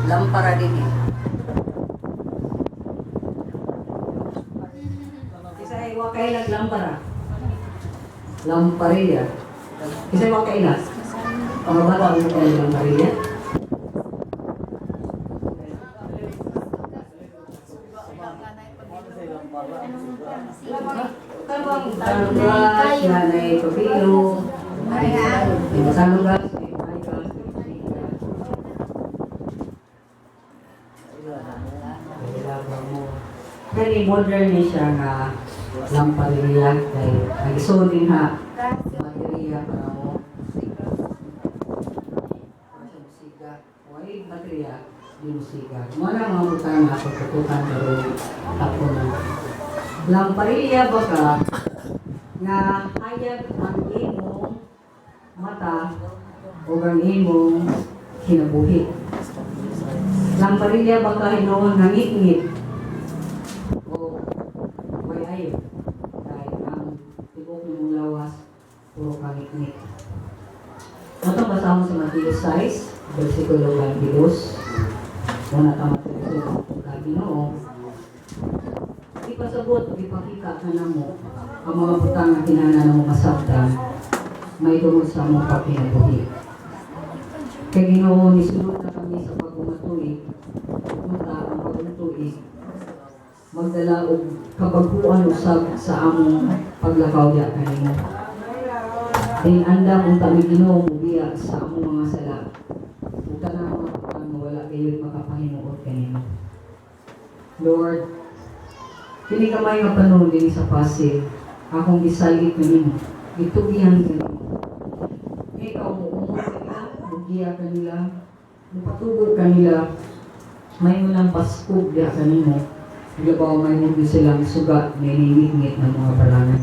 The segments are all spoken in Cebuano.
Lampara din eh. Isa ay wa kay lampara. Lampariya. Isa wa kay. Mga bata mo kay lampariya. Kanang gas, nanay pabilo. Tanong gas, may gas, may gas. Kani modern ni siya nga lampariya kay nagisuod din ha baterya para mo para sa musika. Way baterya di musika. Mo na mga butang nga pagtutukan pero tapon na. Lampariya ba ka nga hayag ang imong mata o ang imong kinabuhi? Lampariya ba ka hinuon nga ngit-ngit o way ayo kay ang tibok ng lawas puro kangit-ngit? Atong basahon sa Mateo 6, versikulo 22. Una ta Mateo ka Ginoo. Ipasabot o ipakita ka namo ang mga butang nga kinahanglan namo masabtan may tungod sa among pagkinabuhi. Kay Ginoo, nisulod na kami sa bag-ong tuig. Unta ang bag-ong tuig magdala og kabaguan usab sa among paglakaw diha kanimo. Din andam unta mi, Ginoo, mubiya sa among mga sala. Ug tanang mga butang nga wala gayud makapahimuot kanimo. Lord, kini kamay nga panahon dinhi sa Pasig, akong gisalig kanimo, gitugihan kanimo. Ikaw mo umot kanila, mugiya kanila, mupatubo kanila, may mo lang baskog diha kanimo. Labaw may mo silang suga na iningit ng mga balangan.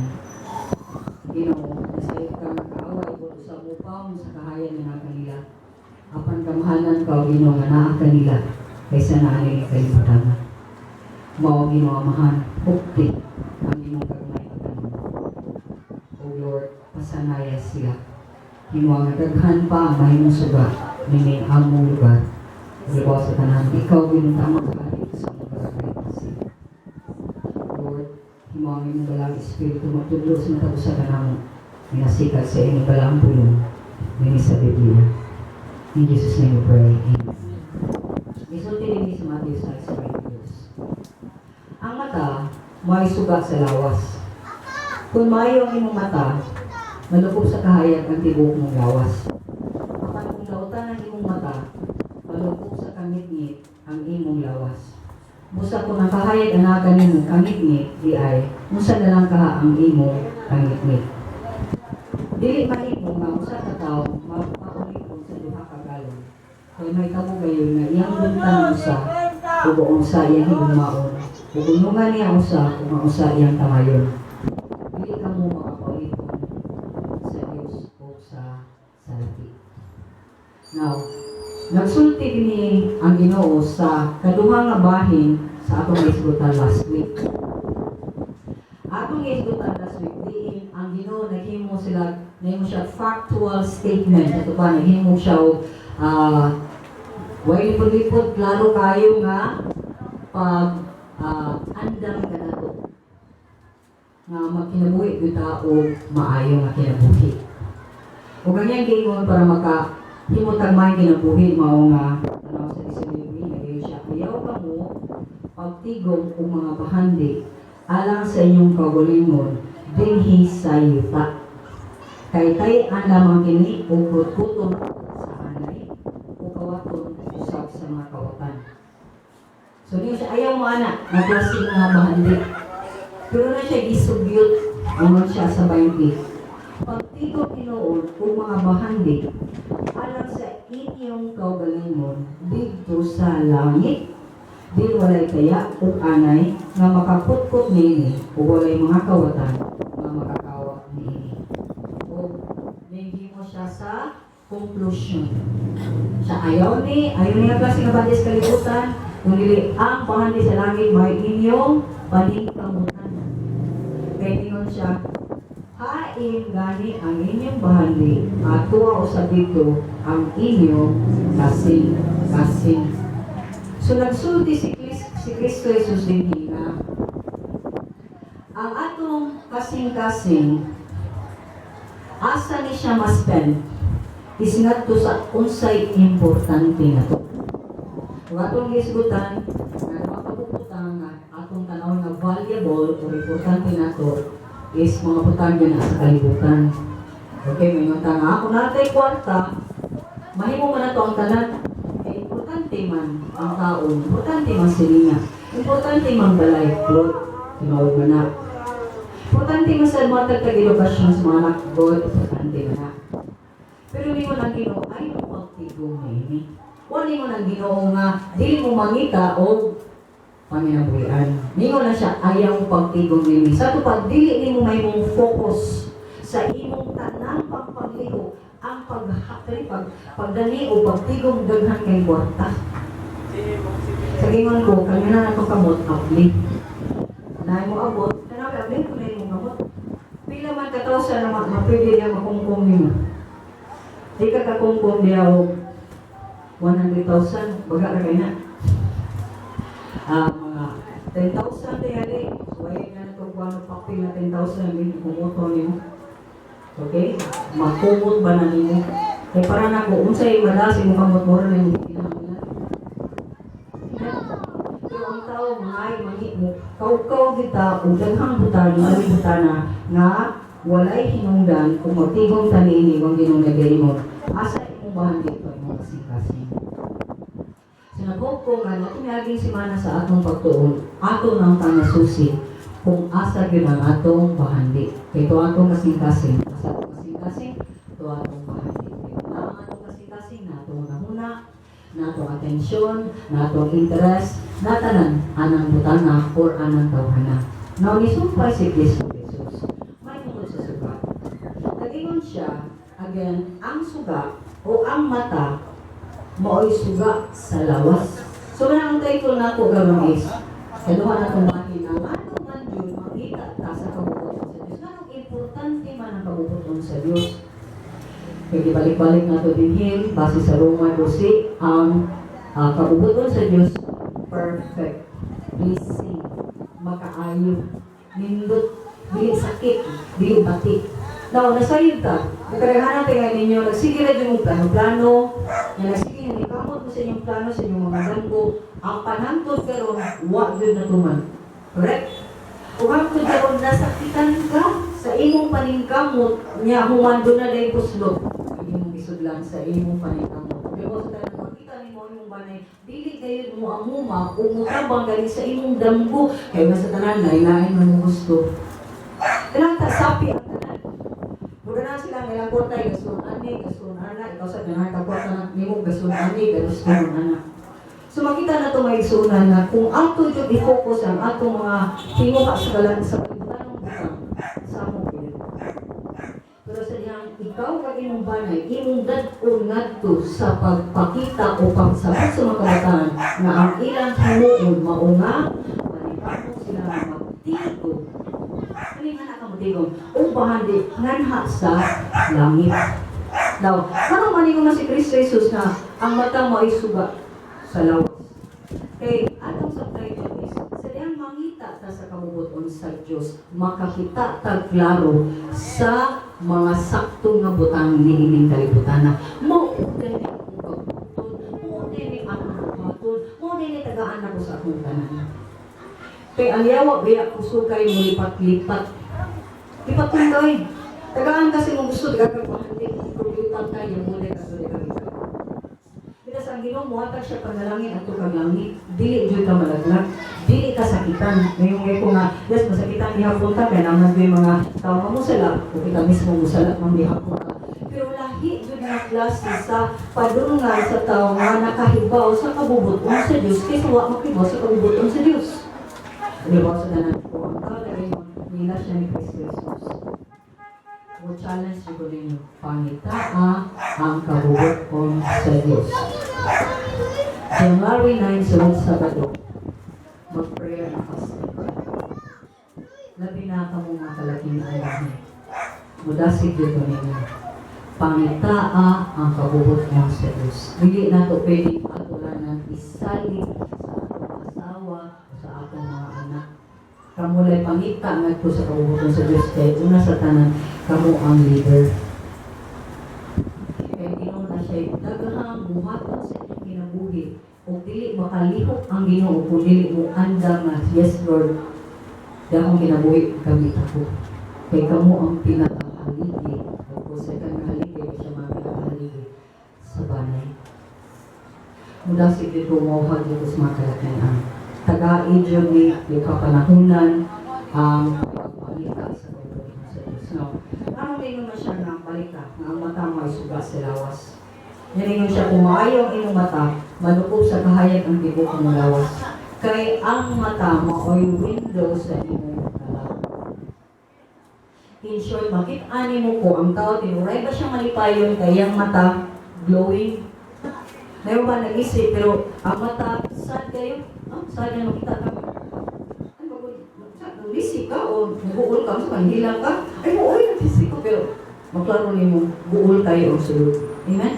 Ginoo, nasayod ka nga kaaway kung sa mupaw sa kahayag nga naa kanila. Apan kamahalan ka, o Ginoo, nga naa kanila kaysa naa nila kalibutan. Mao, Ginoo Amahan, hukti ang imong gagmay nga tanan. O Lord, pasanaya sila. Himo nga daghan pa ang mahimong suga nining among lugar. Labaw sa tanan, ikaw Ginoo tamang hari sa among barangay Pasig. Lord, himo ang imong balaang espiritu magtudlo sa matag usa kanamo. Minasikat sa imong balaang pulong dinhi sa Biblia. In Jesus' name we pray. Amen. Gisulti dinhi sa Matthew 6:22. Ang mata may suga sa lawas. Kung maayo ang imong mata, malukop sa kahayag ang tibuok mong lawas. Apan kung lautan ang imong mata, malukop sa kangitngit ang imong lawas. Busa kung ang kahayag ang naa kanimo kangitngit, di ay, unsa na lang kaha ang imong kangitngit? Dili mahimo nga usa ka tawo magpaulipon sa duha ka galon. Kay mahitabo gayon nga iyang buntan ang usa ug ang usa iyang higugmaon. Ug unungan niya ang usa ug ang usa iyang tamayon. Dili kamo makapaulipon sa Dios o sa salapi. Now, nagsulti dinhi ang Ginoo sa kaduha nga bahin sa atong isgutan last week. Atong isgutan last week, diin ang Ginoo naghimo sila, nahimo siya factual statement. Ato ba, naghimo siya og way lipod-lipod, klaro kayo nga pag andam kanato nga magkinabuhi gyud ta og maayo nga kinabuhi. Ug ang iyang giingon para maka himutag may kinabuhi mao nga tanaw sa 19, nagayon siya, "Ayaw kamo pagtigom og mga bahandi alang sa inyong kaugalingon dinhi sa yuta. Kay tay-an lamang kini ug kutkuton sa anay o kawaton usab sa mga kawatan." So niyo siya, ayaw mo ana nga klase nga bahandi. Pero na siya gisugyot ingon siya sa 20. "Pagtigom hinuon og mga bahandi alang sa inyong kaugalingon didto sa langit, di walay taya ug anay nga makakutkot niini ug walay mga kawatan nga makakawat niini." O mo siya sa conclusion. Sa ayaw niya klase nga bahandi sa kalibutan, kung dili ang bahandi sa langit may inyong paningkamutan. Kay ningon siya, hain gani ang inyong bahandi, atuwa usab didto ang inyong kasing kasing. So nagsulti si Kristo Jesus dinhi nga ang atong kasing-kasing, asa ni siya ma-spend is ngadto sa unsay importante nato. Kung atong gisgutan nga mga kabubutang nga atong tanaw nga valuable o importante nato is mga butang na sa kalibutan. Okay, may nga nga kung natay kwarta, mahimo man nato ang tanan. Kay importante man ang kaon, importante man silinga, importante man balay, good, tinuod man na. Importante man sa mga tagtag edukasyon sa mga anak, good, importante man na. Pero ningon ang Ginoo, ayaw pagtigom niini. Wa ningon ang Ginoo nga dili mo mangita og panginabuhian. Ningon na siya, ayaw pagtigom niini. Sa ato pag dili nimo mahimong focus sa imong tanang pagpagliho, ang pag pagdani o pagtigom daghan kay kwarta. Sa gingon ko, kanya na natong kamot, abli. Na mo abot, tanaw abli ko na imong kamot. Pila man ka thousand na mapwede niya makungkong nimo. Di ka kakungkong diya og 100,000, baga ra kay na. Mga 10,000 diya di. So ay na natong kuan papel na 10,000 din kumuto nimo. Okay? Makumot ba na nimo? Kay para nako unsay madas imong kamot, mura na imong kinahanglan. Pero ang tao mga mangi mo kaw-kaw kita ug daghang butang nga butana nga walay hinungdan kung magtigom ta niini kung Ginoong nagaingon asa imong bahandi pa imong kasing-kasing. So nag-hope ko nga no miaging semana sa atong pagtuon, ato nang tanasusi kung asa gyud ang atong bahandi. Kay to atong kasing-kasing, asa atong kasing-kasing, to atong bahandi. Kay na ang atong kasing-kasing na atong hunahuna, na atong atensyon, na atong interest, na tanan anang butana or anang tawhana. Now, nisumpay si Kristo Jesus. May tungod sa suga. Nagingon siya, again, ang suga o ang mata mao'y suga sa lawas. So, man ang title nako karon is, kaduha na itong bahin na ngano man yun makita ta sa kabubuton sa Diyos. Nganong importante man ang kabubuton sa Diyos. Kaya balik-balik na ito dinhi, base sa Roma 12, ang kabubuton sa Diyos, perfect, pleasing, makaayo, nindot, dili sakit, dili bati. Now, nasayod ta. Kadaghanan tayo ninyo, nagsige na yung plano-plano, nga nagsige nga nikamot mo sa inyong plano, sa inyong mga damgo, ang panangtod karon wa gyud natuman. Correct? Ug hangtod karon nasakitan ka sa imong paningkamot nya human na dayong kuslot. Imong gisudlan sa imong paningkamot. Because sa tanan makita nimo imong banay, dili gayud mo amuma o mutabang gali sa imong damgo kay sa tanan lain-lain man mo gusto. Kanang sapi ang tanan. Mura na sila ang ilang kwarta, gasun ani, gasun ana, ikaw sa ganahan ka kwarta na nimo gasun ani, gasun ana. So makita na ito, mga igsuonan, na kung ato jud i-focus ang atong mga tinguha sa kalan sa kalibutan ng butang sa among gyud. Pero sa dihang ikaw kag imong banay, imong dad-on ngadto sa pagpakita o pagsabot sa mga kabataan nga ang ilang himuon mao nga maningkamot sila nga magtigom. Ano nga na kamutigom? O bahandi nganha sa langit. Now, ano man na si Kristo Jesus na ang mata mo ay suga sa lawas? Kay atong subtitle is sa dihang mangita ta sa kabubuton sa Dios, makakita ta klaro sa mga sakto nga butang niining kalibutan na mao gani akong kabubuton, mao ni akong buhaton, mao ni tagaan ako sa akong tanan. Kay ang yawa biya kusog kay mo lipat-lipat. Lipat kong kay. Tagaan kasi mo gusto, tagaan ka pahandi, paglutan tayo, muli ka ka. Because ang Ginoo mohatag siya panalangin adto kang langit, dili jud ka malaglag, dili ka sakitan. Ngayon ngay ko nga, yes, masakitan gihapon ta kay naman gyud mga tao nga musala, o kita mismo musala man gihapon ta. Pero lahi jud nga klase sa padulngan sa tao nga nakahibaw sa kabubuton sa Dios kaysa wa makibaw sa kabubuton sa Dios. Di ba sa tanan ko ang tao na nila siya ni Kristo Jesus. Mo challenge ko ninyo, pangitaa ang kabubuton sa Dios. January 9, sunod Sabado, mag-prayer and fasting. Labi na ka mo mga kalaking alahin. Mudasig dito ninyo. Pangitaa ang kabubuton sa Dios. Dili na to pwedeng atulanan. Isalig sa atong asawa o sa atong mga anak. Kamo lay pangita ngadto sa kabubut-on sa Dios kay una sa tanan, kamo ang leader. Kay Ginoo na siya daghang buhaton sa inyong kinabuhi ug dili makalihok ang Ginoo kung dili mo andam nga, "Yes Lord, dahong kinabuhi gamit ako." Kay kamo ang pinakahaligi. Of course, second nga haligi kay siya mga pinakahaligi sa balay. Mudasig dito mo dito sa mga kalakyan. Tagai jud ni yung kapanahunan ang pagpangita sa kabubut-on sa Diyos. Now, ano ningon man siya nga balita, nga ang mata mo ay suga sa lawas. Yan siya, kung maayo ang imong mata, malukop sa kahayag ang tibuok mong lawas. Kay ang mata mo ay window sa imong lawas. In short, makita mo ko ang tao, tinuray ba siya malipayon kay ang mata glowing? Nayo ba nag-isip, pero ang mata, sad kayo? Oh, sad na makita ka. Ano ba, sad, nalisik ka o naguol ka, sa hilang ka? Ay, buol, nalisik ko, pero maklaro nimo, buol kayo ang sulod. Amen?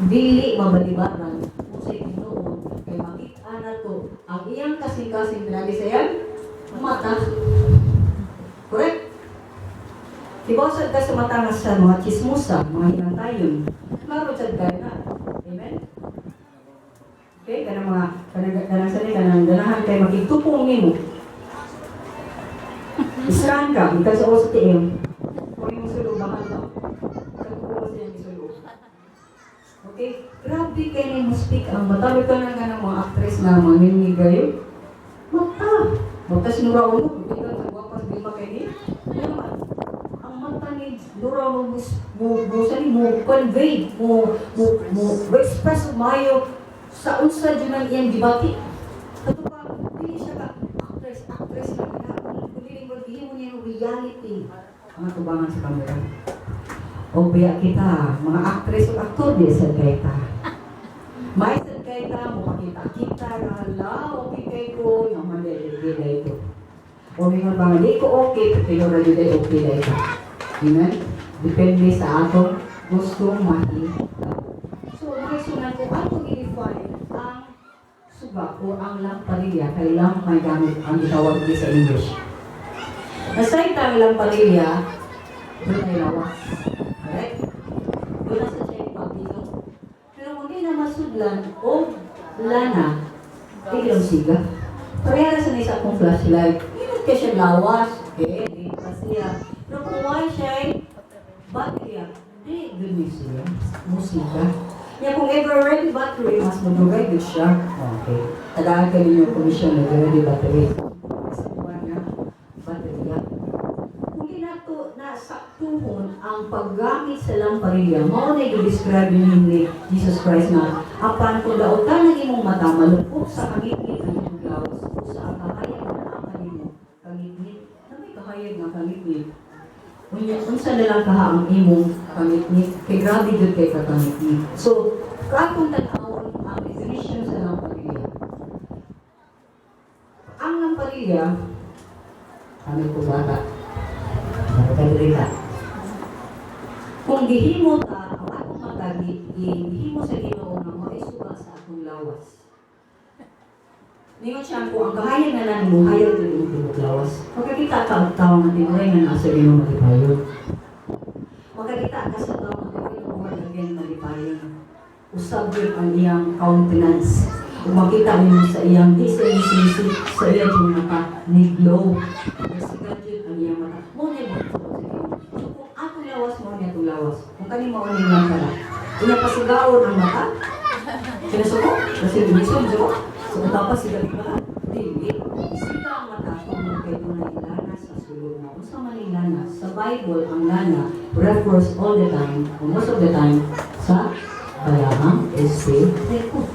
Dili mabalibaran kung sa Ginoo kay makita na to ang iyang kasing-kasing pinagi sa iyang mata. Correct? Tibosad ka sa mata nga sa mga chismosa, mga hinantayon. Klaro sad kayo na. Amen? Okay, kanang mga kanang kanang sa kanang ganahan kay makigtupong nimo. Scan ka, gikan sa OCTM. Kung imong sulod bahan ba? Sa tubo sa iyang sulod. Okay? Grabe kay ni mo speak ang mata. Ito na nga ng mga actress na mga ningigayo. Mata. Mata si Nora Aunor. Hindi ka sa gwapas di ba kay ni? Ano man? Ang mata ni Nora Aunor mo, mo, mo convey, mo express mayo sa unsa jud ang iyang gibati. Kato pa, dili siya ka actress, actress lang na. Kung dili mo gihimo niya yung reality. Ang tubangan sa camera. O biya kita, mga actress o aktor di sa kay ta. May sad kay ta, mo makita kita nga hala, okay kay ko, yung man di di di ito. O mingon ba nga di ko okay, pero ra di okay dai ka. Amen? Depende sa atong gusto mahitabo. So, mga sunan ko, atong i-define ang suga o ang lamparilla, kay lamp may gamit ang gitawag ni sa English. Aside ang lamparilla, doon ay lawas. Correct? Doon na sa siya pabilo. Pero kung di na masudlan o lana, di lang siga. Pareha sa isa akong flashlight. Hindi kay siya lawas. Okay, di pa siya. Pero kung why siya ay baterya, di gud ni siya. Musika. Ya kung ever ready battery, mas madugay gud siya. Okay. Tagaan kayo ninyo commission na ready battery. Sa buwan nga baterya. Kung di nato na saktuhon ang paggamit sa lamparilla, mao na i-describe ni Jesus Christ nga apan kung daotan ang imong mata, malukop sa kangitngit ang imong lawas, sa ang kahayag na naa kanimo kangitngit. Na may kahayag nga kangitngit. Unya, unsa na lang kaha ang imong kangitngit? Kay grabe jud kay kakangitngit. So, katong tan-awon ang definition sa lamparilla. Ang lamparilla, kami ko bata, Kadrita. Kung gihimo ta, ang atong mata, gihimo sa Ginoo nga mo suga sa atong lawas. Ningon siya kung ang kahayag na lang mo, hayag jud imong tibuok lawas. Pagkakita ka og tawo nga tinuray nga naa sa Ginoo malipayon. Pagkakita ka sa tawo nga tinuray born again malipayon. Usab gyud ang iyang countenance. Ug makita nimo sa iyang di sa iyang sisi, sa iyang jud mata ni glow. Sigat jud ang iyang mata. Mo ni mo sa Ginoo. So kung atong lawas mo ni atong lawas. Kung kani mao ni lang pala. Unya pasugaon ang mata. Sinasuko? Kasi lisod, suko. So tapos sila di ba? Dili. Sika ang mata kung kay dunay lana sa sulod na. Unsa man ning lana? Sa Bible, ang lana refers all the time, or most of the time, sa Balaang Espiritu.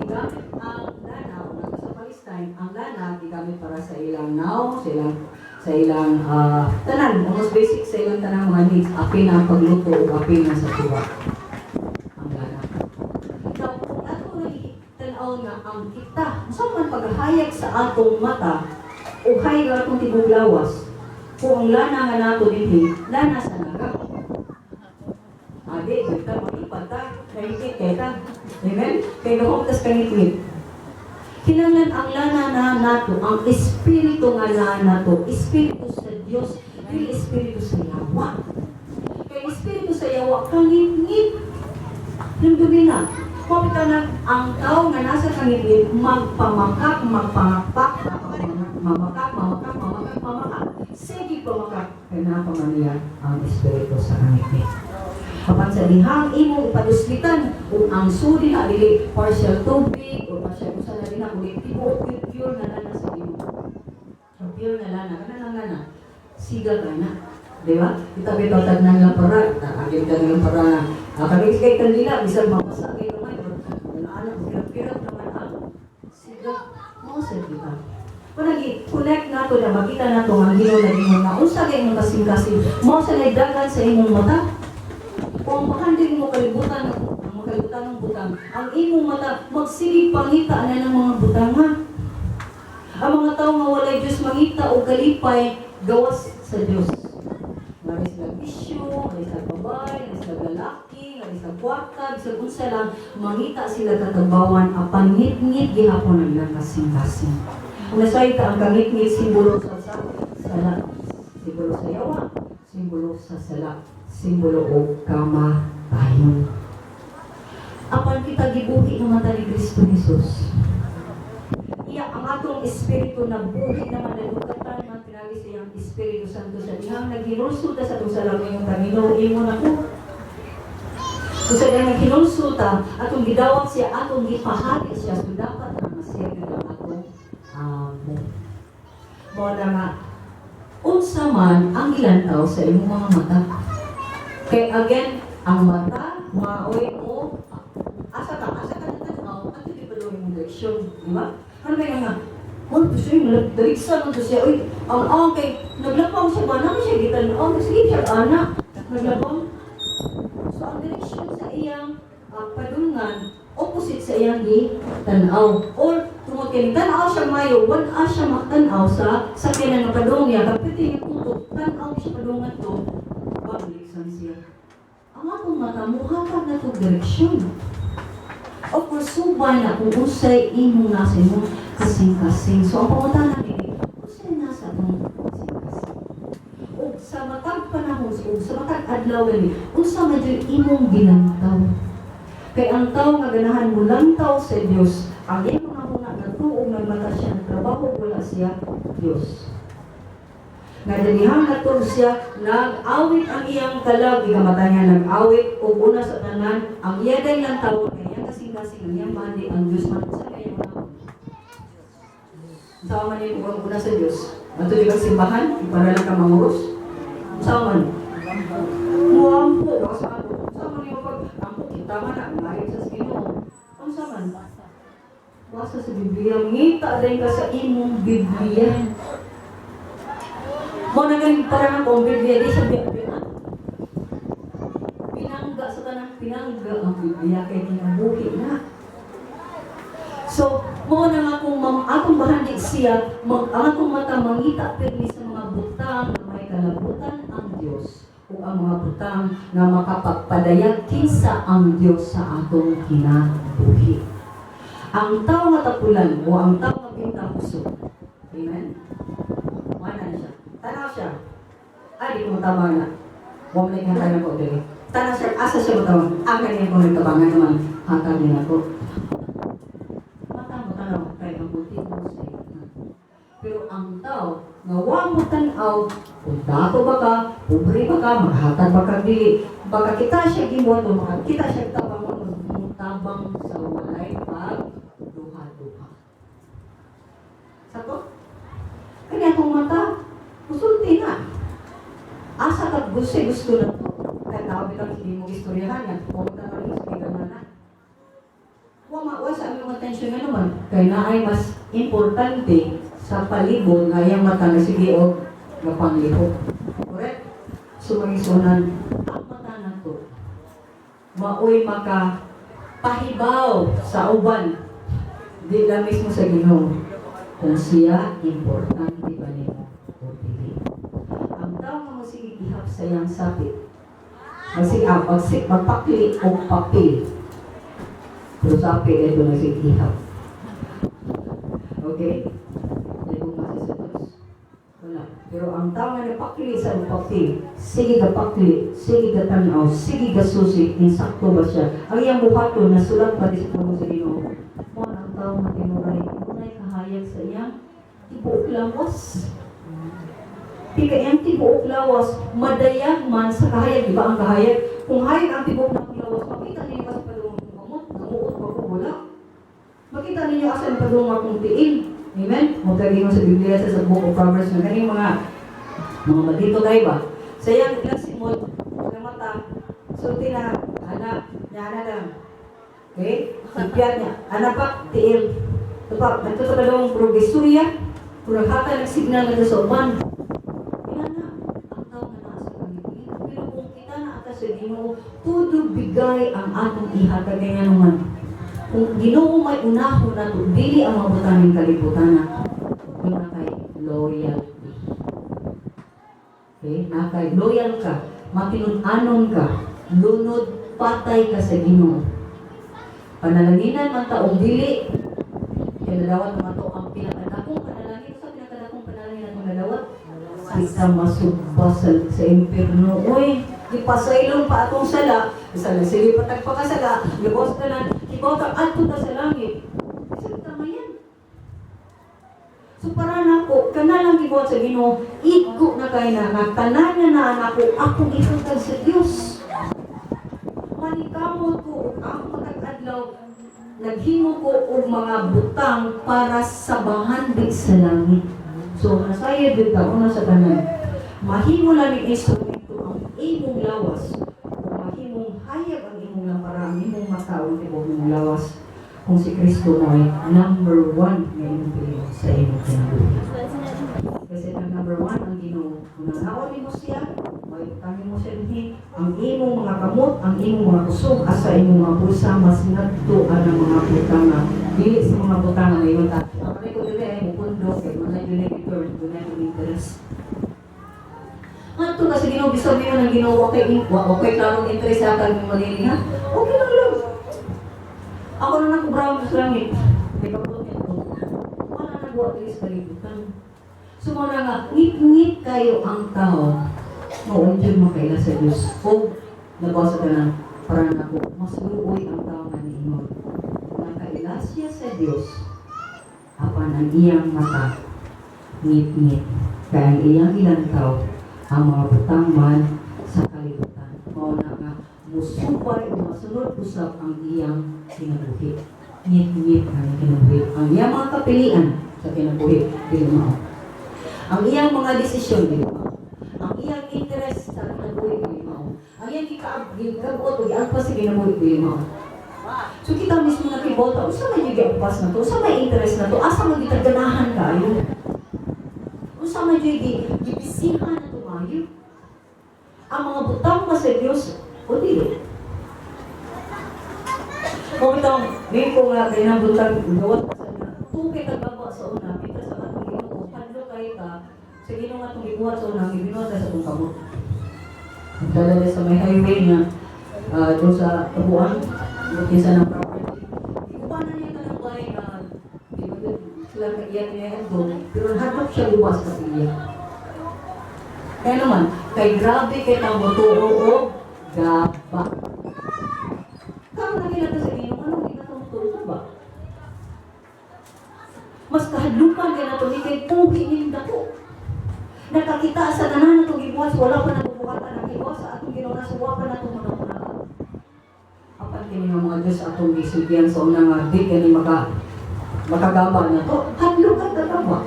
Gigamit ang lana, o nasa sa Palestine, ang lana gigamit para sa ilang now, sa ilang tanan, almost basic sa ilang tanang mga needs, apil na ang pagluto o apil na sa tuwa. Ang lana. Now, kung ato na tanaw nga ang kita, unsa man paghayag sa atong mata o hayag atong tibok lawas, kung ang lana nga nato dinhi, lana sa naga. Adi, kita makipad ta, nahigit kay ta. Amen? Kay gahom tas kangitngit. Kinahanglan ang lana na nato, ang espiritu nga lana nato, espiritu sa Dios, dili espiritu sa yawa. Kay espiritu sa yawa kangitngit. Hinumdumi na. Kung na ang tao nga nasa kangitngit, magpamakak, magpangakpak, mamakak, mamakak, mamakak, mamakak. Sige pamakak. Kay naa pa man niya ang espiritu sa kangitngit. Apan sa dihang imong ipaduslitan ug ang sudi na dili partial tubig o partial usa na dinha kundi tibuok pure, pure na lana sa Ginoo. So, pure na lana kana lang lana. Siga ka na. Di ba? Kita bitaw tagnan lang para, agil ka lang para na. Kami kay kanila bisan mapasa kay gamay pero anak kirap-kirap naman ang siga mo sa kita. Kung nag-connect nato na makita nato ang Ginoo na Ginoo na unsa kay imong kasing-kasing mo sa daghan sa imong mata. Kung mahanding mo kalibutan, ang makalibutan ng butang, ang imong mata magsigig pangita na ng mga butanga. Ang mga tao nga walay Diyos mangita og kalipay gawas sa Diyos. Ngari sila bisyo, ngari sila babay, ngari sila lalaki, ngari sila kwarta, bisag unsa lang, mangita sila katabawan apan ngit-ngit gihapon ang ilang kasing-kasing. Kung nasay ka ang kangit-ngit, simbolo sa sala, simbolo sa yawa, simbolo sa sala, simbolo og kamatayon. Apan kita gibuhi naman ta ni Kristo Jesus. Iya ang atong espiritu na buhi naman nalukatan man pinagi sa iyang Espiritu Santo sa dihang naghinulsulta sa atong sala ngayong Panginoon imo na ko. Kung sa dihang naghinulsulta atong gidawat siya, atong gipahari siya, so dapat na masiya ang atong amo. Mao na nga unsa man ang gilantaw sa imong mga mata. Kay again, ang mata maoy mo asa ka natanaw, ato di ba imong direksyon, di ba? Ano ba nga? Oh, to siya, daligsan to siya. Uy, ang ang kay naglapaw siya ba na siya gitan-aw, sige siya ana, naglapaw. So ang direksyon sa iyang padulngan opposite sa iyang gi-tan-aw. Or tungod kay tan-aw siya mayo, wala siya maktan-aw sa sakyanan nga padung niya. Kapit niya tutok, tan-aw siya padungan to, baliksan siya. Ang atong mata muhatag na to direksyon. Of course, subay na kung unsay imong nasa imong kasing-kasing. So, ang pangutana ni, unsay nasa atong kasing-kasing? Ug sa matag panahon, ug sa matag adlaw gani, unsa man jud imong gilantaw? Kay ang tao nga ganahan mo lantaw sa Dios, ang iyang mga huna nagtuog nagmata siya ng trabaho, wala siya Dios. Nga dinihang natuog siya, nag-awit ang iyang kalag, gikamata niya nag-awit, ug una sa tanan, ang iya day lantawon, kay iyang kasing-kasing, ang iyang bandi, ang Diyos man sa kaya mga. Unsa man yung una sa Diyos? Ato di kang simbahan, para lang ka manguros. Unsa man? Muampo, baka sa ano? Unsa man yung pag ampo kita man na, layo sa Ginoo. Unsa man? Basa sa Biblia, ngita din ka sa imong Biblia. Mo na galing para nga kung Biblia di siya biya. Pinangga sa tanang pinangga ang Biblia kay kinabuhi na. So, mo na nga kung atong bahandi siya, ang atong mata mangita pirmi sa mga butang na may kalabutan ang Dios o ang mga butang nga makapagpadayag kinsa ang Dios sa atong kinabuhi. Ang tao nga tapulan o ang tao nga pintapuso. Amen? Wala na siya. Tanaw siya. Ay, di ko matabang na. Huwag na ihatag na ko dili. Tanaw siya, asa siya matabang. Ang kanina ko nagtabangan naman. Hatag niya ako. Mata mo tanaw, kay ang buti mo sa iyo. Pero ang tao, nga wa mo tan-aw, kung dato ba ka, pobre ba ka, maghatag ba ka dili, baka kita siya gibuhat o makakita siya tabang mo, tabang sa walay pag duha-duha. Sato? Kanya akong mata, musulti na. Asa ka gusto, gusto na to. Kaya tao bitang hindi mo istoryahan na, huwag ka na rin, sige ka na na. Wa ma wa sa aming attention nga naman kay naay mas importante sa palibot nga iyang mata na sige og mapanglihok. Correct? So mga, ang mata nato maoy maka pahibaw sa uban di lang mismo sa Ginoo kung siya importante ba nimo o dili. Ang tao nga mosigig ihap sa iyang sapit, magpakli og papel. Pero sa apil, ito na si ihap. Okay? Nagugma siya sa Diyos? Wala. Pero ang tao nga napakli sa papel, sige ka pakli, sige ka tanaw, sige ka susi, insakto ba siya? Ang iyang buhaton, nasulat pa di sa puno sa Ginoo. Mo ang tao nga tinuray, dunay kahayag sa iyang tibuok lawas. Tika iyang tibuok lawas, madayag man sa kahayag, di ba ang kahayag? Kung hayag ang tibuok ng lawas, makita ninyo kasi padung akong kamot, namuot pa ko, wala. Makita ninyo asa ang padung akong tiil. Amen? Mo sa Biblia sa Book of Proverbs na kaning mga madito tayo ba? Sa iyang ilang simot, sa mata, sulti na, ana, niya ana lang. Okay? Ipiyat niya. Ana pa, tiil. Ito pa, ito sa dalawang provisoria, kurang hata ng signal na sa uban. Ina na, ang tao nga naa sa kalibutan. Pero kung kita na ata sa Ginoo, todo bigay ang atong ihatag kay naman. Kung Ginoo may unahon nato, dili ang mga butanging kalibutan na doon na kay loyalty. Okay? Na kay loyal ka, matinud-anon ka, lunod patay ka sa Ginoo. Panalanginan man ta og dili, kaya nadawat man to ang pinakadakong panalangin. Sa pinakadakong panalangin atong nadawat, kita masugba sa impierno. Uy, ipasaylon pa atong sala. Isa na sige patag pa ka sala, lubos ka na, ikaw ka adto ta sa langit. Isa tama yan. So para nako, kana lang gibuhat sa Ginoo, igo na kay na nga tanan nga naa nako akong ihatag sa Dios. Manikamot ko ug ako matag adlaw naghimo ko og mga butang para sa bahandi sa langit. So nasayod gyud ta una sa tanan. Mahimo lang ning instrumento ang imong lawas. Ug mahimong hayag ang imong lampara, ang imong mata ug tibuok imong lawas kung si Kristo mo ay number one nga imong pilion sa imong kinabuhi. Kasi ang number one, ang Ginoo. Kung nangaon nimo siya, may utangin mo siya dinhi, ang imong mga kamot, ang imong mga kusog, asa imong mga bulsa, mas ngadto ang mga butanga. Dili sa mga butanga ngayon ta. Ang ko dili ay mupundo, kay mga yun ay return, dunay yung interest. Ngadto ka sa Ginoo, bisag mo ng Ginoo, okay, wa okay klarong interest sa akang manili ha. Okay lang lang. Ako na nang sa langit. May kapuot niya ko. Wala na buhat diri sa kalibutan. So mo na nga, ngit-ngit kayo ang tao. Mao jud makaila sa Diyos. O nabasa ka na, para nako, mas luoy ang tao nga niingon. Nakaila siya sa Diyos, apan ang iyang mata, ngit-ngit. Kaya ang iyang ilantaw, ang mga butang man sa kalibutan. Mao na nga, musubay o masunod usab ang iyang kinabuhi. Ngit-ngit ang kinabuhi. Ang iyang mga kapilian sa kinabuhi, dili mao. Ang iyang mga desisyon, dili mao. Ang iyang interest sa kinabuhi, dili mao. Ang iyang gikabot o giagpas sa kinabuhi, dili mao. So kita mismo nakibota, unsa may giagpas na to, unsa may interest na to, asa man kita ganahan kayo? Unsa man gyud gibisihan na to maayo? Ang mga butang ba sa Dios o dili? Kung itong, ngayon ko nga, kaya nabutang, gawat sa na, tukay kagaba sa una, kita sa atong Ginoo, hadlo kay ka, sa Ginoo nga atong gibuhat sa una, gibinuhat sa atong kamot. Nagdala sa may highway nga, doon sa Tabuan, kinsa ng property. Ikupanan niya tanang bahay na, di ba sila nag-iyak niya doon, pero hadlok siya luwas sa iya. Kaya naman, kay grabe kay tang motuo o gaba. Kamo na kilata sa Ginoo, anong di ka motuo ba? Mas kahadlukan kay nato ni kay puhi ning dako. Nakakita sa tanan natong gibuhat, wala pa nato buhatan ang gibuhat sa atong Ginoo na suwa pa nato mga una. Apan kini nga mga Diyos atong gisultian sa una nga di kani makagaba na to, hadlok ka gaba.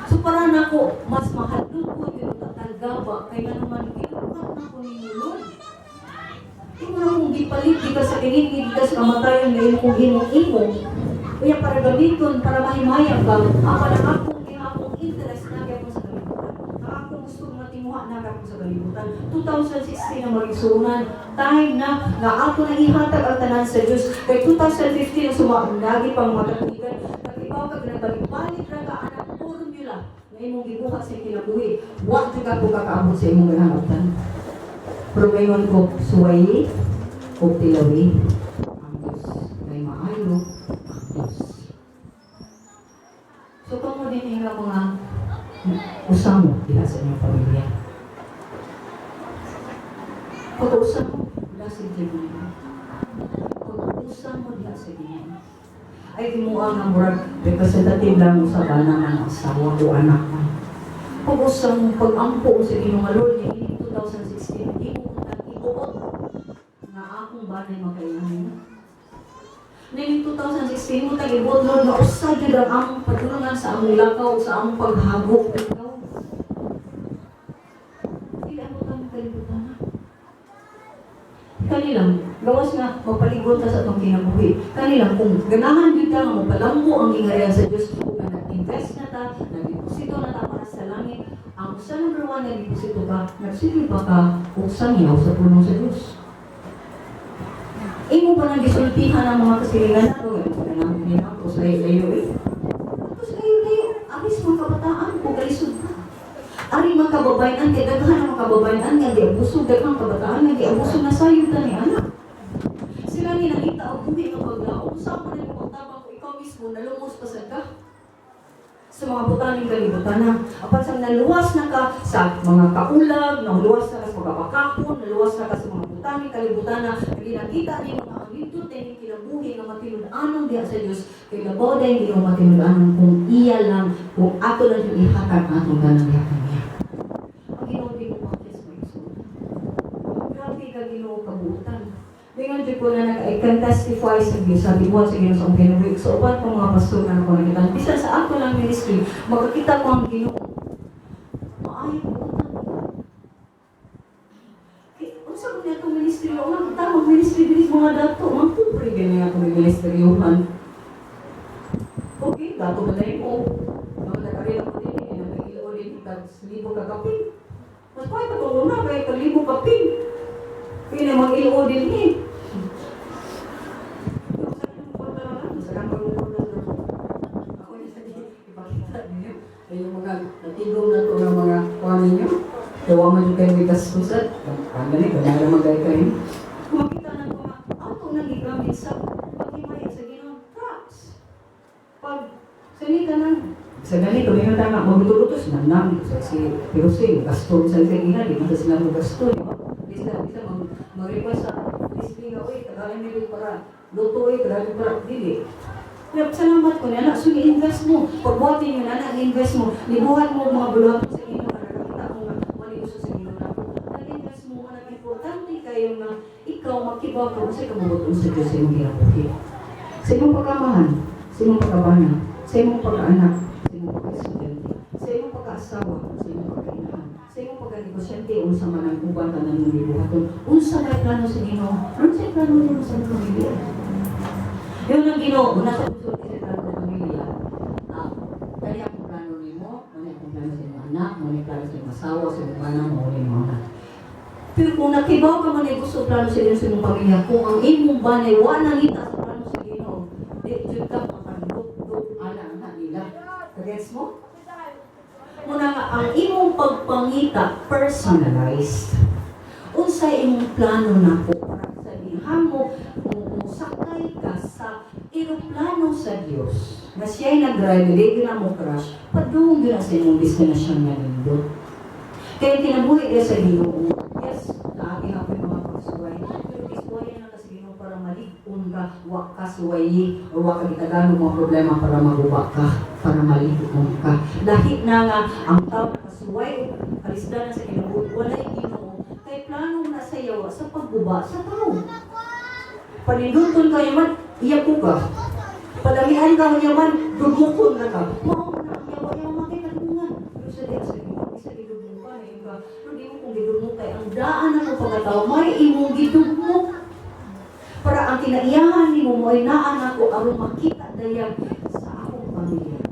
So para nako mas mahadlok ko yung tatagaba kay nga naman gilukat na ko ni Lord. Di mo na kung gipalit di ka sa kiningin, di ka sa kamatayon nga imong himong-imo. Unya para gamiton, para mahimayang ka, apan ang akong gihapong interest na gyapon sa kalibutan. Ang akong gusto nga timuha na gyapon sa kalibutan. 2016 na magigsuonan, time na nga ako na ihatag ang tanan sa Dios. Kay 2015 ang suma lagi pang mga katuigan, nakibaw ka ginabalik-balik ra ka anak formula nga imong gibuhat sa kinabuhi. Wa jud ka kakaabot sa imong ganahan. Pero ngayon ko, suwayi o tilawi ang Diyos. Kay maayo nga mga usa mo diha sa inyong pamilya. Pag-usa mo, blessed gyud mo. Pag-usa mo diha sa Ginoo. Ay imo nga murag representative lang mo sa bana ng asawa o anak mo. Pag-usa mo, pag-ampo sa Ginoo nga, "Lord, niining 2016, imo tag ibuot nga akong banay makailangan." Niining 2016 mo tag ibuot, Lord, nga usa gyud ang among padulungan sa among lakaw, sa among paghagok ikaw. Dili amo tang kalibutan na. Kanilang, gawas nga mapaligon ta sa atong kinabuhi. Kanilang, kung ganahan gyud ka nga mopalambo ang gingharian sa Dios, kung nga nag-invest na ta, nagdeposito na ta para sa langit, ang usa, number one, nagdeposito ka, nagsilbi pa ka og sangyaw sa pulong sa Dios. Imo pa nang gisultihan ang mga kasilingan nato, ganun na ako sa layo eh. Tapos layo-layo, aris mga kabataan, kung kalisod ka. Ari mga kababayan, kay daghan ang mga kababayan nga giabuso, daghang kabataan nga giabuso na sayod ta ni anak. Sila ni nangita og buhi nga paglaom, sa mo na pagtabang kung ikaw mismo nalumos pa sad ka sa mga butaning kalibutan na. Apan sa naluwas na ka sa mga kaulag, naluwas na ka sa pagkapakapon, naluwas na ka sa mga butaning kalibutan na, ginakita ni mga ang nindot na kinabuhi nga matinud-anong diha sa Dios, kay labaw dahil hindi mo matinud-anong kung iya lang, kung ato lang yung ihatag ang atong ganang diha kaniya. Ang Ginoo di mo pakyas mo igsoon. Grabe ka Ginoo kabuutan. Lingon jud ko na nag I can testify sa Diyos, sa gibuhat sa Ginoo sa akong kinabuhi. So uban ko mga pastor nga ako nakita. Bisan sa ako lang ministry, makakita ko ang Ginoo. Maayo buutan. Kay unsa man atong ministry, wala tamang ministry diri sa mga dato, mga pobre gani atong ministeryuhan. Okay, dato ba dahil mo? Mga nag-arila ko din, eh, nag-ilo din tag libo ka kapin. Mas pa itong una, kaya ka libo kapin. Kaya na mga ilo din eh. Sa ako yung sabi, ipakita ninyo. Ay yung mga natigom na to ng mga kuha ninyo. Kaya wa man yung kayo may gastusan. Kaya ni, kaya naman kayo kayo. Makita na ko nga, ato nang gigamit sa paghimaya sa Ginoo, trucks. Pag sanita na, sa ganito, may ta nga, magluto-luto, nam sa si pero si gasto sa sa ina, di man sa sila mo gasto, di ba? Bisa mag-request sa listing nga, "Uy, tagalin nila para luto, uy, tagalin para," dili. Kaya salamat ko niya, so i-invest mo. Pagbuhat ninyo na, nag-invest mo. Nibuhat mo mga buluhaton sa Ginoo, nga nakakita ko nga, wala gusto sa Ginoo na ako. Nag-invest mo, nga importante kayo nga, ikaw makibaw ka, unsay kabuoton sa Diyos sa imong kinabuhi. Sa imong pagkamahan, sa imong pagkabana, sa imong pagkaanak, sa imong pagka-estudyante, sa imong pagkaasawa, sa imong pagkainahan, sa imong pagkanegosyante, unsa man ang uban tanan mong gibuhaton, unsa may plano sa Ginoo, unsa plano nimo sa imong pamilya. Yun ang Ginoo, una sa usulti sa plano sa pamilya. Ah, kani akong plano nimo, mao akong plano sa imong anak, mao plano sa imong asawa, sa imong anak, mao imong anak. Pero kung nakibaw ka man ay gusto plano sa Ginoo sa imong pamilya, kung ang imong banay wa nangita sa plano sa Ginoo, di jud ka makanduk-duk ana ana nila. Gets mo? Muna nga ang imong pagpangita personalized. Unsay imong plano nako para sa mo kung mosakay ka sa eroplano sa Dios na siya'y nag-drive, dili na mo crash, padung gyud na sa imong destinasyon nga nindot. Kaya kinabuhi niya sa Ginoo. Yes, naagi ako yung mga pagsuway. Pero isuwayan na ka sa Ginoo para malig-on ka, wa ka suwayi, o wa ka gitagalog mga problema para maguba ka, para malig-on ka. Lahi na nga ang tao nakasuway o kalisdanan sa kinabuhi, walay Ginoo, kay plano na sa yawa sa pagguba sa tao. Paninduton ka yaman, iya ko ka. Padamihan ka yaman, dugmukon na ka. Mao na ang yawa, yawa kay kadungan. Pero sa diya sa Ginoo, isa gidugmukan eh ka. Pero di mo kung gidugmok kay ang daan na mo pagkatao, may imong gidugmok. Para ang kinaiyahan nimo mo ay naa nako aron makita dayag sa akong pamilya.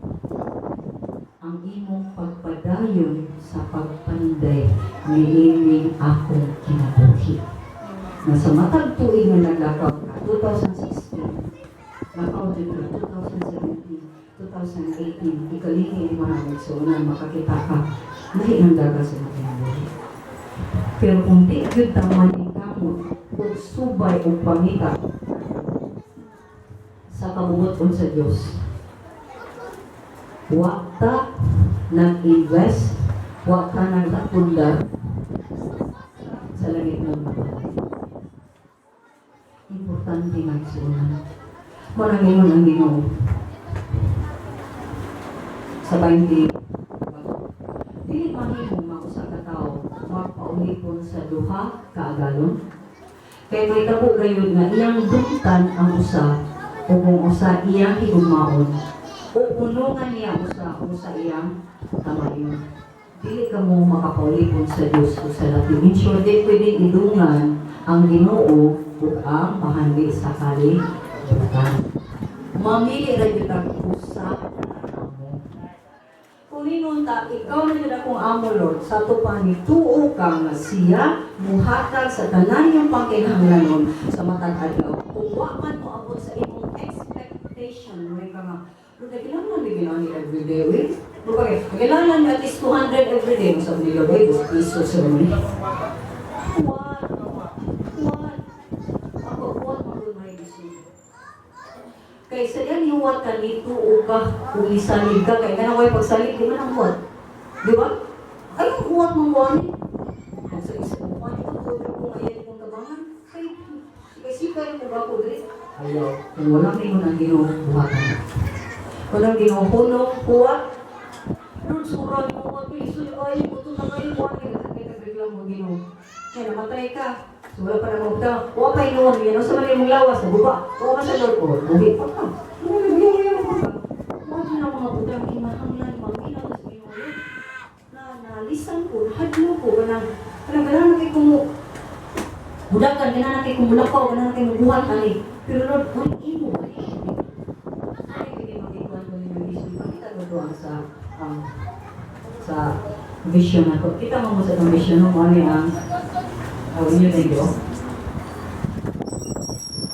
Ang imong pagpadayon sa pagpanday niining akong kinabuhi. Na sa matag tuig nga naglakaw ka, 2016, lakaw din ka, 2017, 2018, ikalingi ni mga nagsuunan, makakita ka, lahi ng daga sa mga kinabuhi. Pero kung di gyud ta maningkamot ug subay og pangita sa kabuoton sa Dios, Wa ta nag-invest, wa ta nagpundar sa langit ng mga. Importante, mga igsuonan. Mao nang ingon ang Ginoo sa 20, dili mahimo nga usa ka tawo magpaulipon sa duha ka agalon. Kay mahitabo gayud nga iyang dumtan ang usa o kung usa iyang higugmaon o unungan niya ang usa o sa iyang tamayon. Dili ka mo makapaulipon sa Dios o sa latin. In short, di pwedeng idungan ang Ginoo ug ang pahanli sa kalibutan. Mamili ra gyud ang usa amo. Kung ningon ta, ikaw na yun akong amo, Lord, sa ato pa ni tuo ka nga siya muhatag sa tanan yung pangkinahanglanon sa matag adlaw. Kung wa man mo abot sa imong expectation, may ka nga, "Lord, kailangan ni ginani every day, eh. Lord, bakit? Kailangan at least 200 every day." Sabi ni Lord, ay, 2 piso sa mga. What? What? Ako, what mo may gusto? Kay sa yan hiwat ka nito o ka kung isalid ka, kay kanang way pagsalig, di man ang huwat. Di ba? Ay, ang huwat mong wani. Kung sa isa mo, wani ko, todo ko ngayon kong tabangan. Kay sikay mo ba ko diri? Ayaw. Kung walang ingon ang Ginoo, buhatan na. Walang Ginoo, hunong, huwat. Lord, sura mo, huwat, isoy, ay, buto na kayo, huwat. Kaya nagreklamo ang Ginoo. Kaya namatay ka. So wala pa na magta. Wa pa inuon niya. No, sa man imong lawas, naguba. Wa man sa Lord ko. Buhi pa ka. Ano na mo pa. Wa na mga butang kinahanglan maminaw sa Ginoo. Na nalisan ko, hadlo ko kanang kanang ganahan kay kumu budakan, ganahan kay kumulakaw, ganahan kay mubuhat ani. Pero Lord, kung imo ba ay hindi makikuan ko ninyo vision. Pakita ko to ang sa vision nako. Kita mo mo sa itong vision no, kung ano yung oh, inyo din do.